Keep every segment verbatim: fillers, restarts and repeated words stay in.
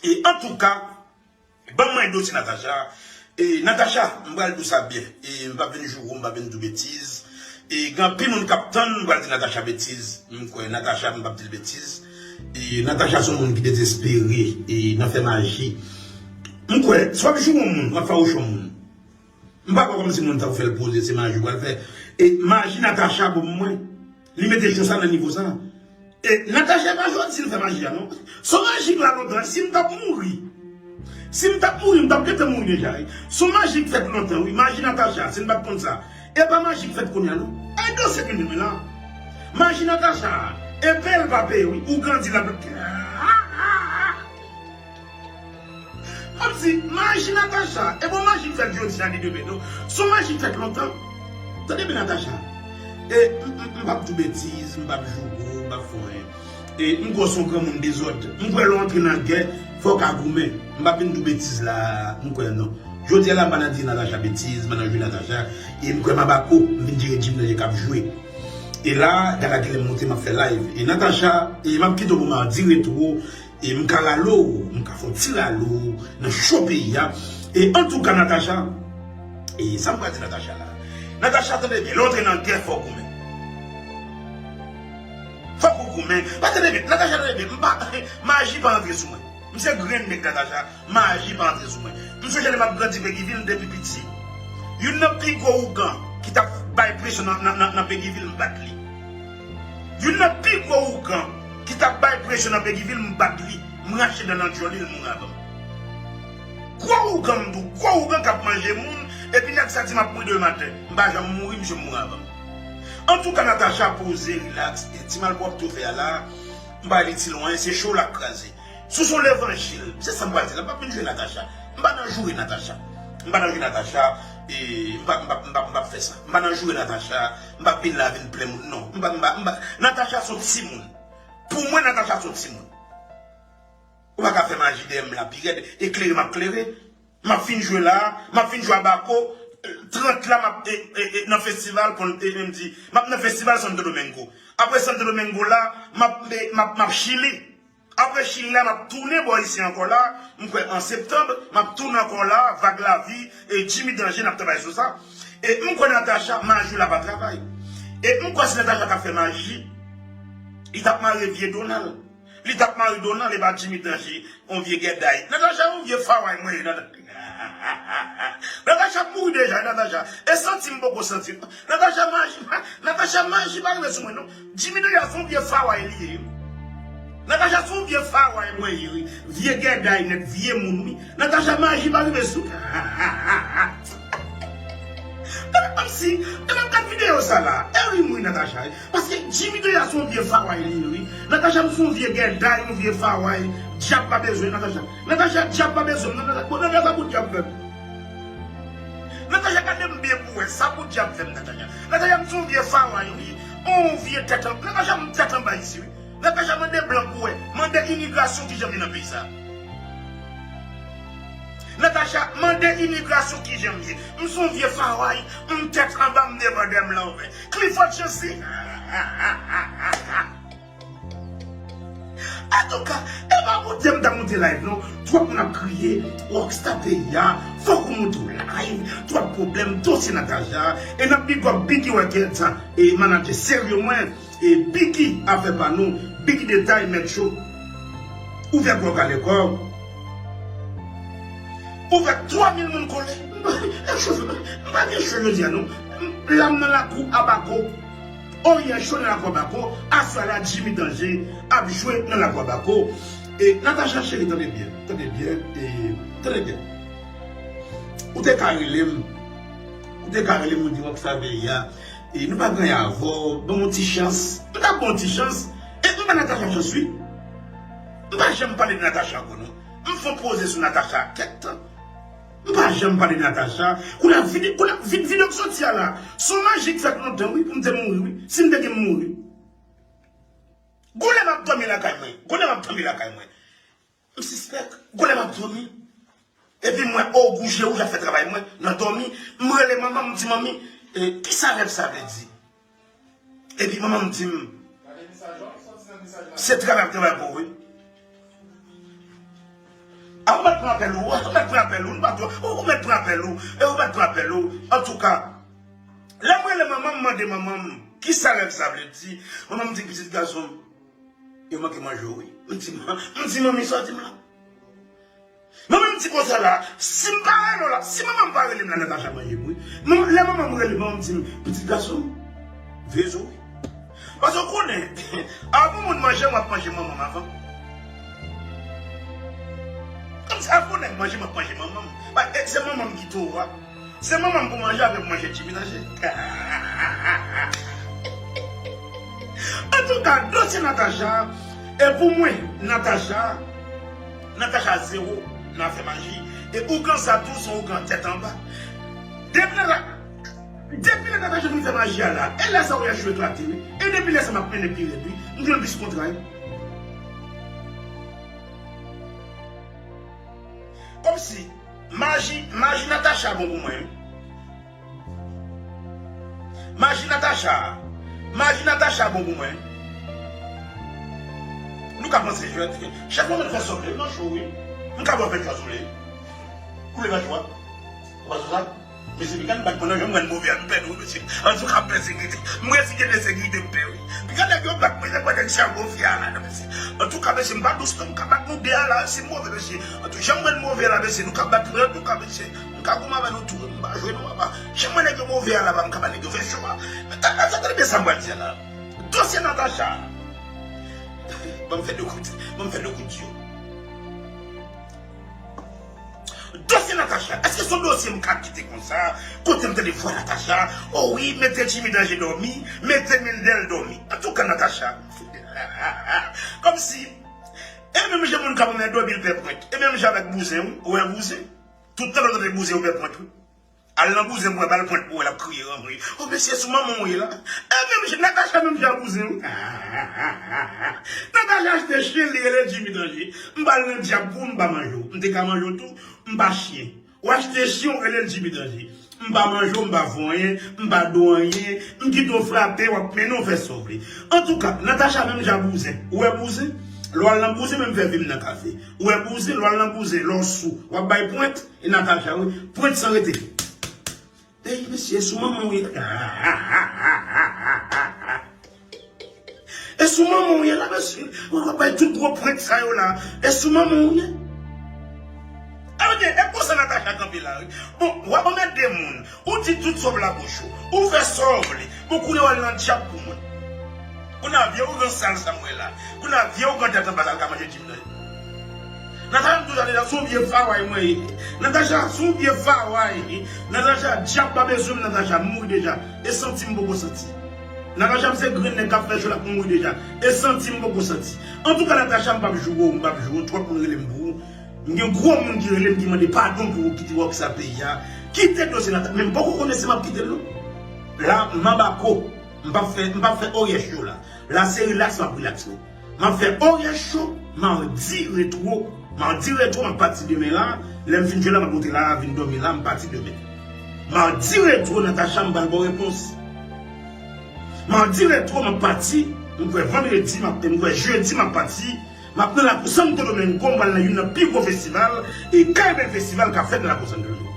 E antouka, ban mwen dosye Natacha. E Natacha, m pral di w sa byen. E m p ap vin joure w, m p ap vin di w betiz. E gen anpil moun k ap tann m pral di Natacha betiz. M kwè Natacha, m p ap di l betiz. E Natacha se yon moun ki dezespere e nan fè maji. M kwè, si w ap joure yon moun, w ap fawouche yon moun. M pa kwè kòmsi moun sa pou fè l poze, se maji w pral fè. E maji Natacha pou mwen, li mete cho sa nan nivo sa. E Natacha pa jodi li fè maji a non. Se yon maji k la lontan, si m t ap mouri. Si m t ap mouri, m t ap gentan mouri deja wi. Se yon maji k fèt lontan wi, maji Natacha, si n pa t konn sa. E pa maji k fèt kounye a non. E dosye ke nou la. Maji Natacha, e peye l pa peye wi, ou grandi l ap Kòmsi maji Natacha, e bon maji k fèt jodi a li demen non. Se yon maji k fèt lontan. Tande byen Natacha. E m, m, m p ap di w betiz, m p ap joure w, m p ap fè w anyen. E m kwè w se yon granmoun dezòd. M kwè lè w antre nan gè, fò w ka goumen. M p ap vin di w betiz la, m kwè non. Jodi a la m pa nan di Natacha betiz, m pa nan joure Natacha. E m kwè m abako, m vin jere Jimmy Danje k ap jwe. E la, gala genlè m monte, m ap fè live. E Natacha, e m ap kite w pou madi retwo. E m ka rale w, m ka fè yon ti rale w nan cho peyi a. E antouka, Natacha, e sa m pral di Natacha la. Natacha, tande byen, lè w antre nan gè, fò w goumen. Fòk ou goumen. Pa tande byen, Natacha, tande byen, m pa, maji pa antre sou mwen. M se grenn nèg, Natacha, maji pa antre sou mwen. M sonje lè m ap grandi Peguiville, m te pi piti. Youn nan pi gwo ougan ki t ap bay presyon nan, nan, nan, nan Peguiville, m bat li. Youn nan pi gwo ougan ki t ap bay presyon nan Peguiville, m bat li, m rache dan nan dyòl li, l mouri avan m. Gwo ougan, m di w, gwo ougan k ap manje moun, epi nèg sa di m ap mouri demen maten. M pa janm mouri, misye mouri avan m. Antouka, Natacha poze, rilaks, e ti malpwòpte w fè a la, m pa li ti lwen, se cho l ap kraze. Si w se yon levanjil, se sa m pral di la, m p ap vin joure Natacha. M pa nan joure Natacha. M pa nan joure Natacha, e m p ap, m p ap, m p ap, m p ap fè sa. M pa nan joure Natacha, m p ap vin la vin plen moun, non. M pa, m pa, m pa, Natacha se yon timoun. Pou mwen, Natacha se yon timoun. Ou pa ka fè maji dèyè m la pi rèd, e klere m ap klere. M ap fin jwe la, m ap fin jwe abako, trant la, m ap, e, e, e, nan festival, kon, e, e, m di, m ap nan festival Santo Domingo. Apre Santo Domingo la, m ap, e, m ap, m ap Chili. Apre Chili la, m ap tounen bò isi ankò la, m kwè an septanm, m ap tounen ankò la, Vag Lavi, e, Jimmy Danje, n ap travay sou sa. E m kwè Natacha, maji la pa travay. E m kwè si Natacha ta fè maji, li t ap mare vye Donald. Li t ap mare Donald, e pa Jimmy Danje, yon vye gèday. Natacha, yon vye faway mwen ye, Natacha. Natacha ap mouri deja, Natacha. E santi m poko santi. Natacha maji, Natacha maji pa rive sou mwen, non. Jimmy Danje se yon vye faway li ye. Natacha se yon vye faway mwen ye, wi. Vye gèday nèt, vye moun, wi. Natacha maji pa rive sou. Kòmsi, e m ap gad videyo sa la. E ri m ri Natacha, wi. Paske Jimmy Danja se yon vye faway li ye, wi. Natacha m se yon vye gèday, yon vye faway. Dyab pa bezwen Natacha. Natacha, dyab pa bezwen m. Natacha, bon, Natacha, sa pou dyab fè m. Natacha, gade m byen pou wè. Sa pou dyab fè m, Natacha. Natacha, m se yon vye faway, wi. On vye tèt an, Natacha, m tèt anba isi, wi. Natacha, mande blan pou wè. Mande imigrasyon kijan m ye nan peyi sa. Natacha, mande imigrasyon kijan m ye. M se yon vye faway, m tèt anba, m devan dèm la ouvè. Clifford Chancy. Antouka, e pa pou di m ta monte live non. Twòp moun ap kriye, Rockstar peyi a, fòk ou monte w live, twòp pwoblèm, dosye Natacha, e n ap big up Biggy Records, e manadjè serye mwen, e Biggy afè pa nou, Biggy detay mèt cho. Ouvè kò w, kale kò w. Ouvè twa mil moun kole. M pa gen cho jodi a non. Lam nan lakou Abako. Oryan cho nan lakou Abako. Aswè la Jimmy Danje ap jwe nan lakou Abako. E Natacha cheri, tande byen. Tande byen. E tande byen. Ou te ka rele m. Ou te ka rele m, ou di Rockstar peyi a. E nou pa gen anyen avè w. Ban m yon ti chans. M t ap ba w yon ti chans. E m ba Natacha chans wi. M pa janm pale de Natacha ankò non. M fè yon poze sou Natacha kèk tan. M pa janm pale de Natacha. Kounye a vide, kounye a vide videyo k soti a la. Se yon maji k fèt lontan wi pou m te mouri wi. Si m te gen m mouri. Gon lè m ap dòmi lakay mwen. Gon lè m ap dòmi lakay mwen. M sispèk. Gon lè m ap dòmi. Epi m wè o gou je wouj ap fè travay mwen nan dòmi. M rele manman m, m di manmi, e, kisa rèv sa vle di? Epi manman m di m, se travay ap travay pou ou wi. pran apèl ou, ou mèt pran apèl ou, nou pa twò, ou, ou mèt pran apèl ou, e ou mèt pran apèl ou. Antouka, lè m rele manman m, m mande manman m, kisa rèv sa vle di? Manman m di, pitit gason m, yo manke manje w, wi. M di, man-, m di, manmi, sa w di m la? Manman m di konsa la, si m pa rele w la, si manman m pa rele m la, Natacha manje m, wi. Manman, lè manman m rele, manman m di m, pitit gason m, veye zo w, wi. Paske w konnen, avan moun manje m, w ap manje manman m avan. Kòmsi avan w nèg manje m, w ap manje manman m. Ba, e, se manman m ki toro a. Se manman m pou manje, apre pou manje Jimmy Danger. Antouka, dosye Natacha, e pou mwen, Natacha, Natacha zewo nan afè maji. E ougan sa tou, se yon ougan tèt anba. Depi lè la, depi lè Natacha fin fè maji a la, e lè sa w wè jou eklate, wi. E depi lè sa m ap mennen pi rèd, wi. M jwenn plis kontra, wi. Kòmsi, maji, maji Natacha bon pou mwen, wi. Maji Natacha, maji Natacha bon pou mwen. Nou ka panse jwèt. Chèf mwen fè sòt li nan cho, wi. M ka bwè vè chwa sou li. Koule vè chwa. Ou pa sou sa? Mesye, piga n bat mwen nan je m, m wè n move a, m pè nou, wi, mesye. Antouka, m pè sekirite. M reziye de sekirite, m pè, wi. Piga nèg yo bat mwen, se pa nèg sa yo konfye a la, non, mesye. Antouka, mesye, m pa dous, non, m ka bat nou de a la, se move, mesye. Antouka, jan m wè n move a la, mesye, nou ka bat mwen, antouka, mesye. M ka goumen avè nou tou, m pa jwe non, papa. Jan m wè nèg yo move a la, m ka ba nèg yo vè chwa. Men tande, tande byen sa m pral di a la. Dosye Natacha. Ban m fè de kout, ban m fè de kout yo. Dosye Natacha, èske se yon dosye m ka kite konsa? Kote m tande vwa Natacha, o wi, mete Jimmy Danger dòmi, mete Mindel dòmi. Antouka, Natacha, kòmsi, e menm jan moun k ap anmède w epi l pè pwent, e menm jan avèk bouzen, wi, ou wè bouzen. Tout tan lè w tande bouzen, ou pè pwent, wi. Al nan bouzen pou wè, ba l pwent pou wè, l ap kriye, ranmri. O, mesye, sou manman w ye la. E menm jan, Natacha menm jan bouzen, wi. Natacha achte chen, li rele Jimmy Danger. M ba l nan dyab pou w, m pa manje w. M te ka manje w tou, m pa chen. Ou achte chen, ou rele l Jimmy Danger. M pa manje w, m pa fè w anyen, m pa di w anyen. M kite w frape, w ap mennen w fè sa w vle. Antouka, Natacha menm jan bouzen. Ou wè bouzen? Lè w al nan bouzen, menm fè vi m nan kafe. Ou wè bouzen, lè w al nan bouzen, lè w sou, w ap bay pwent. E Natacha, wi, pwent san rete. Ey, mesye, e sou manman w ye. E sou manman w ye la, mesye. Ou ap bay tout gwo pwent sa yo la. E sou manman w ye. Ebyen, e konsa Natacha kanpe la, wi. Bon, w ap anmède moun. Ou di tout sa w vle a bouch ou. Ou fè sa w vle. Bon, kounye a w al nan dyab pou mwen. Kounye a vye ougan sal sa m wè la. Kounye a vye ougan tèt anba sa l ka manje Jimmy Danger. Natacha m toujou di sa se yon vye faway mwen ye. Natacha se yon vye faway. Natacha dyab pa bezwen m, Natacha m mouri deja. E santi m poko santi. Natacha m se grenn nèg k ap fè cho l ap mouri deja. E santi m poko santi. Antouka Natacha m p ap joure w, m p ap joure w, twòp moun rele m pou ou. M gen gwo moun ki rele m ki mande padon pou ou kite Rockstar peyi a. Kite dosye Natacha, men m poko konnen si m ap kite l non. La, m anba ko. M p ap fè, m p ap fè oryè cho la. La se rilaks m ap rilaks wi. M ap fè oryè cho, Mardi Retro. Mardi Retro, m ap pati demen la. Lè m fin jwe la, m ap monte la, vin dòmi la, m pati demen. Mardi Retro, Natacha, m pral ba w repons. Mardi Retro, m ap pati. M kwè vandredi, m ap, m kwè jedi, m ap pati. M ap nan lakou Santo Domingo, m pral nan youn nan pi gwo festival, e Caribbean Festival k ap fèt nan lakou Santo Domingo.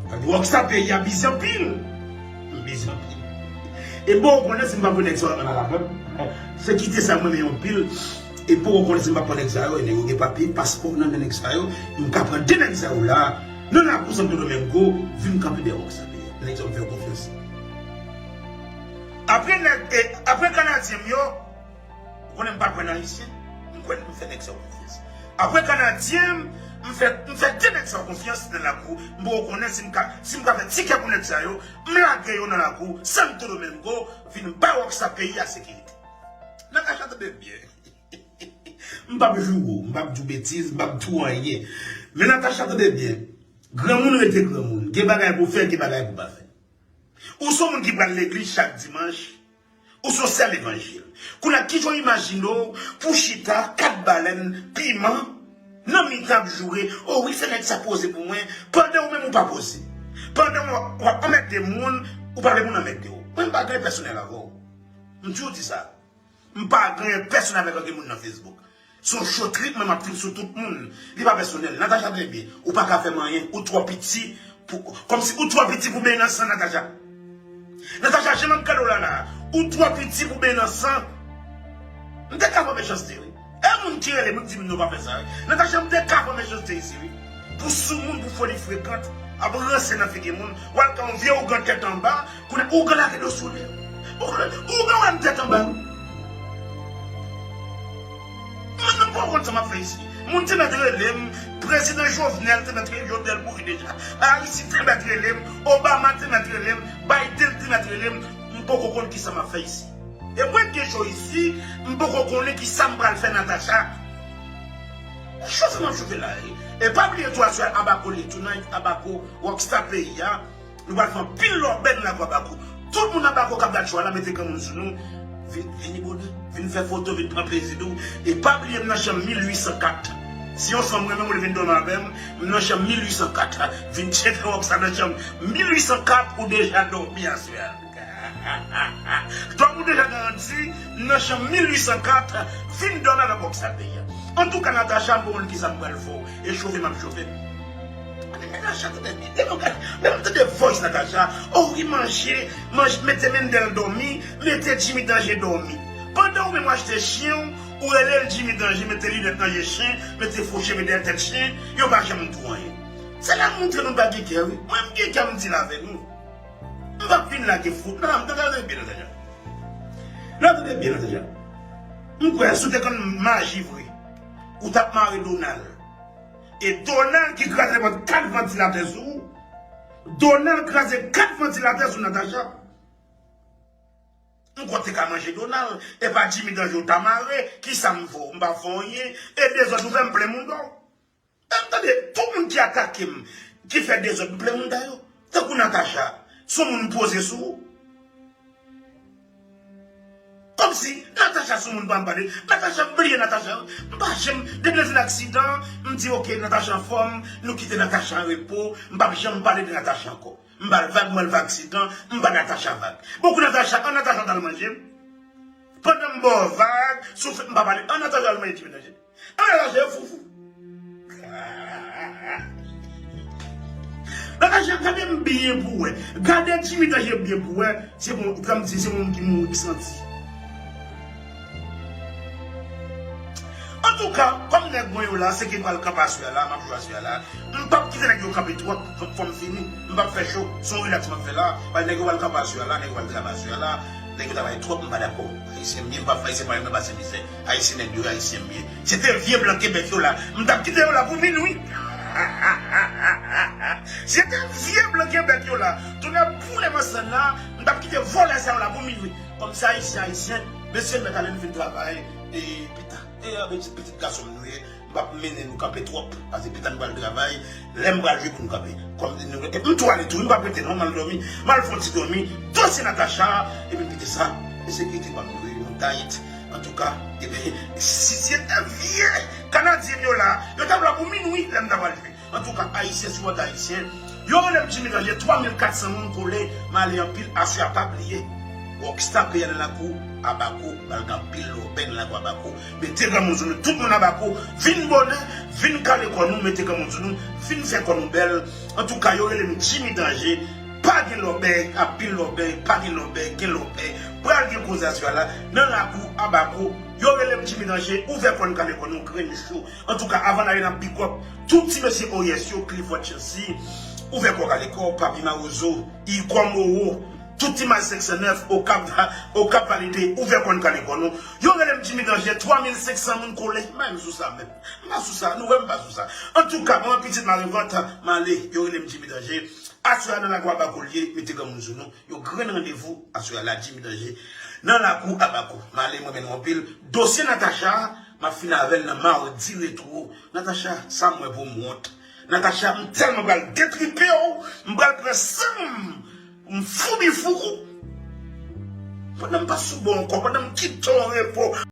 Sa vle di Rockstar peyi a bizi anpil. M bizi anpil. E bon, ou konnen si m pa pran nèg sa yo nan labank, se kite sa mwen renmen anpil. E bon, ou konnen si m pa pran nèg sa yo, e nèg yo gen papye, paspò nan men nèg sa yo, m ka pran de nèg sa yo la, nan lakou Santo Domingo, vin kanpe dèyè Rockstar peyi a. Nèg sa yo m fè yo konfyans. Apre nèg, e, apre Kanadyen m yo, Ou konnen m pa kwè nan Ayisyen, m kwè m fè nèg sa yo konfyans. Apre Kanadyen, m fè, m fè de nèg sa yo konfyans nan lakou. M poko konnen si m ka, si m ka fè tikè pou nèg sa yo, m lage yo nan lakou, Santo Domingo, vin bay Rockstar peyi a sekirite. Natacha, tande byen. M p ap joure w, m p ap di w betiz, m p ap di w anyen. Men Natacha, tande byen. Granmoun rete granmoun. Gen bagay pou fè, gen bagay pou pa fè. Ou se yon moun ki pral legliz chak dimanch. Ou se yon sè levanjil. Kounye a, kijan w imajine w pou w chita, kat balèn, piman, nan mitan ap joure, o wi, fè nèg sa poze pou mwen, pandan ou menm ou pa poze. Pandan w ap, w ap anmède moun, ou pa vle moun anmède w. Mwen, m pa gen pèsonèl avè w. M toujou di sa. M pa gen pèsonèl avèk ankenn moun nan Facebook. Se yon show trip, mwen m ap trip sou tout moun. Li pa pèsonèl. Natacha, trè byen. Ou pa ka fè m anyen. Ou twò piti pou, kòmsi ou twò piti pou benyen nan san, Natacha. Natacha, jan m ap gade w la la, ou twò piti pou benyen nan san. M te ka fè w mechanste, wi. E moun ki rele m, di m non, pa fè sa, wi. Natacha, m te ka fè w mechanste isi, wi. Pou soumoun, pou foli frekant, ap ranse nan figi moun, w al ka yon vye ougan tèt anba, kounye a ougan lage do sou li. Ougan, ougan wè m tèt anba, wi. Mwen menm poko konn sa m ap fè isi. Moun te mèt rele m, Prezidan Jovenel te mèt rele m, Jovenel mouri deja. Ayiti te mèt rele m, Obama te mèt rele m, Biden te mèt rele m, m poko konn kisa m ap fè isi. E mwen gen cho isi, m poko konnen kisa m pral fè Natacha. Cho sa m ap chofe la, e. E pa bliye tou aswè Abako li, tonight, Abako, Rockstar peyi a. Nou pral fè anpil lòbèy nan lakou Abako. Tout moun Abako k ap gad cho a la, mete granmoun sou nou. Vin, vini bonè, vin fè foto, vin pran plezi nou. E pa bliye m nan chanm mil uit san kat. Si yon fanm renmen m, ou vle vin dòmi avè m, m nan chanm mil uit san kat. Vin tcheke Rockstar nan chanm mil uit san kat, ou deja dòmi aswè a. Dòmi ou deja garanti, m nan chanm mil uit san kat, vin dòmi avè Rockstar peyi a. Antouka, Natacha, m pa konn kisa m pral fè w. E chofe m ap chofe. Natacha, tande byen. Depi w gade, depi m tande voice Natacha, oh wi, manje, manje, mete Mendel dòmi, mete Jimmy Danje dòmi. Pandan ou menm w achte chen w, ou rele l Jimmy Danje, mete linèt nan je chen, mete fo cheve dèyè tèt chen, yo pa janm di w anyen. Se la m montre nou pa gen kè, wi. Mwen, m gen kè, m di l avè nou. M p ap vin lage fout. Nan, m tande byen, Natacha. Nan, tande byen, Natacha. M kwè, si w te konn maji vre, ou t ap mare Donald. E Donald ki kraze kat vantilatè sou ou. Donald kraze kat vantilatè sou Natacha. M kwè w te ka manje Donald. E pa Jimmy Danje w ta mare. Kisa m fè w? M pa fè w anyen. E dezòd ou fè, m plen mouda w. E m tande, tout moun ki atake m, ki fè dezòd, m plen mouda yo. Tankou Natacha, se yon moun m poze sou ou. Kòmsi Natacha se yon moun pa m pale. Natacha, m bliye Natacha. M pa janm, depi nan aksidan, m di, oke, Natacha anfòm, nou kite Natacha an repo, m p ap janm pale de Natacha ankò. M ba l vag, m wè l fè aksidan, m ba Natacha vag. Bon, kou Natacha, an Natacha t al manje m. Pandan m ba w vag, soufle, m pa pale, an Natacha al manje Jimmy Danje. An Natacha, foufou. Natacha, gade m byen pou wè. Gade Jimmy Danje byen pou wè. Se bon, kòm di, se yon moun ki mouri, ki santi. Antouka, kòm nèg mwen yo la, se ki pral kanpe aswè a la, m ap jwe aswè a la. M p ap kite nèg yo kanpe twòp, fò, fò m fini. M p ap fè cho. Se yon rilaks m ap fè la. Paske nèg yo pral kanpe aswè a la, nèg yo pral travay aswè a la. Nèg yo travay twòp, m pa dakò. Ayisyen m ye, m p ap fè Ayisyen pa yo nan pase mizè. Ayisyen nèg yo, Ayisyen m ye. Se te vye blan Kebèk yo la. M t ap kite yo la pou minwi. Se te vye blan Kebèk yo la. Tonnè boule m ansanm la, m t ap kite vòlè sa yo la pou minwi. Kòm se Ayisyen, Ayisyen, mesye m mèt ale, m fin travay. E pita. E, a, pitit, pitit gason m nou ye. M p ap mennen nou kanpe twòp, paske pita nou pral travay, lè m pral jwe pou nou kanpe. Kòm nou, epi m tou ale tou, m p ap rete non, m al dòmi, m al fè yon ti dòmi, dosye Natacha, epi m kite sa, e sekirite pa m tou, nou tayit. Antouka, epi, si se te vye Kanadyen m yo la, yo t ap la pou minwi, lè m ta pral jwe. Antouka, Ayisyen sipòte Ayisyen, yo rele m Jimmy Danje, twa mil kat san moun kole, m ale anpil, aswè a pa bliye. Rockstar peyi a nan lakou Abako, pral gen anpil lòbèy nan lakou Abako. Mete granmoun sou nou, tout moun Abako, vin bonè, vin kale kò nou, mete granmoun sou nou, vin fè kò nou bèl. Antouka, yo rele m Jimmy Danje, pa gen lòbèy, anpil lòbèy, pa gen lòbèy, gen lòbèy. Pral gen koze aswè a la, nan lakou Abako, yo rele m Jimmy Danje, ouvè kò n kale kò nou, grenn cho. Antouka, avan n ale, n ap big up tout ti mesye O Y S yo, Clifford Chancy, ouvè kò kale kò, Papi Mawozo, Igor Moreau, tout ti mal senk san nèf, Okap, Okap Valide, ouvè kò n kale kò nou. Yo rele m Jimmy Danje, twa mil senk san moun kole, m pa menm sou sa menm. M pa sou sa, nou wè m pa sou sa. Antouka, manman pitit m a revant, m ale, yo rele m Jimmy Danje. Aswè a nan lakou Abako l ye, mete granmoun sou nou. Yon grenn randevou aswè a la, Jimmy Danje, nan lakou Abako. M ale, m renmen nou anpil. Dosye Natacha, m ap fini avè l nan mawdi retwo. Natacha, sa m wè pou m wont. Natacha, m tèlman pral detripe w, m pral pran san m, m foubi fou. Pandan m pa sou bon ankò, pandan m kite w an repo.